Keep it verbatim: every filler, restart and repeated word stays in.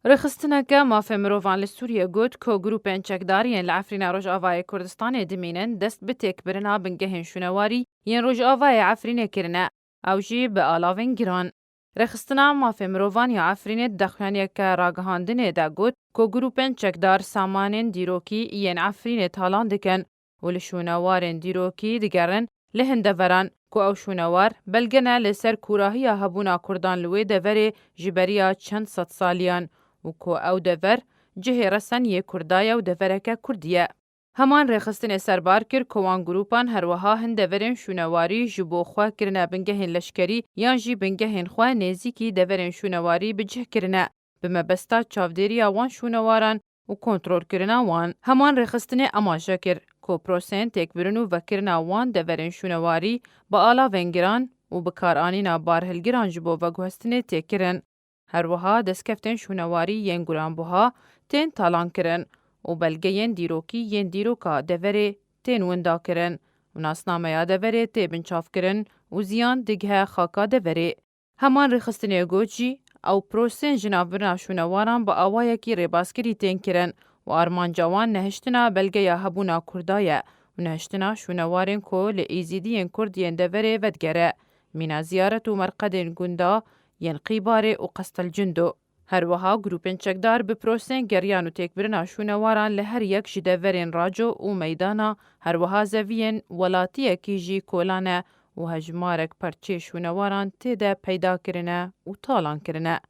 Rêxistineke mafê mirovan li Sûriye got ku grûpên çekdar yên li Efrîna Rojavayê Kurdistanê dimînin dest bi têkbirina bingehên şûnewarî yên Rojavayê Efrînê kirine, ew jî bi alavên giran. Rêxistina mafê mirovan ya Efrînê di daxuyaniyeke ragihandinê de got ku grûpên çekdar samanên dîrokî yên Efrînê talan dikin û li şûnewarên dîrokî digerin li hin deveran ku ew şûnewar belge ne li ser kûrahiya hebûna Kurdan li wê deverê ji beriya çend sed saliyan û ku ew dever cihê resen yê Kurda ye û devereke Kurdî ye. Heman rêxistinê serbar kir ku wan grûpan her wiha hin deverên şûnewarî ji bo xwe kirine bingehên leşkerî yan jî bingehên xwe nêzîkî deverên şûnewarî bi cih kirine, bi mebesta çavdêriya wan şûnewaran û kontrolkirina wan. Heman rêxistinê amaje kir ku prosên têkbirin û vekirina wan deverên şûnewarî bi alavên giran û bikaranîna barhilgiran ji bo veguhestinê tê kirin. Her wiha destkeftên şûnewarî yên guranbuha tên talan kirin û belgeyên dîrokî yên dîroka deverê tên winda kirin û nasnameya deverê tê binçavkirin û ziyan digihe xaka deverê. Heman rêxistinê got jî, ew prosên jinavbirina şûnewaran bi awayekî rêbaskirî tên kirin û armanca wan nehiştina belgeya hebûna Kurda ye û nehiştina şûnewarên ku li Êzîdiyên Kurd yên deverê vedigere, mîna ziyaret û merqedên gunda yên Qîbarê û Qestelcindo. Her wiha grûpên çekdar bi prosên geriyan û têkbirina şûnewaran li her yek ji deverên Raco û Meydana, her wiha zeviyên welatiyekî jî Kolane û hejmarek perçê şûnewaran tê de peyda kirine û talan kirine.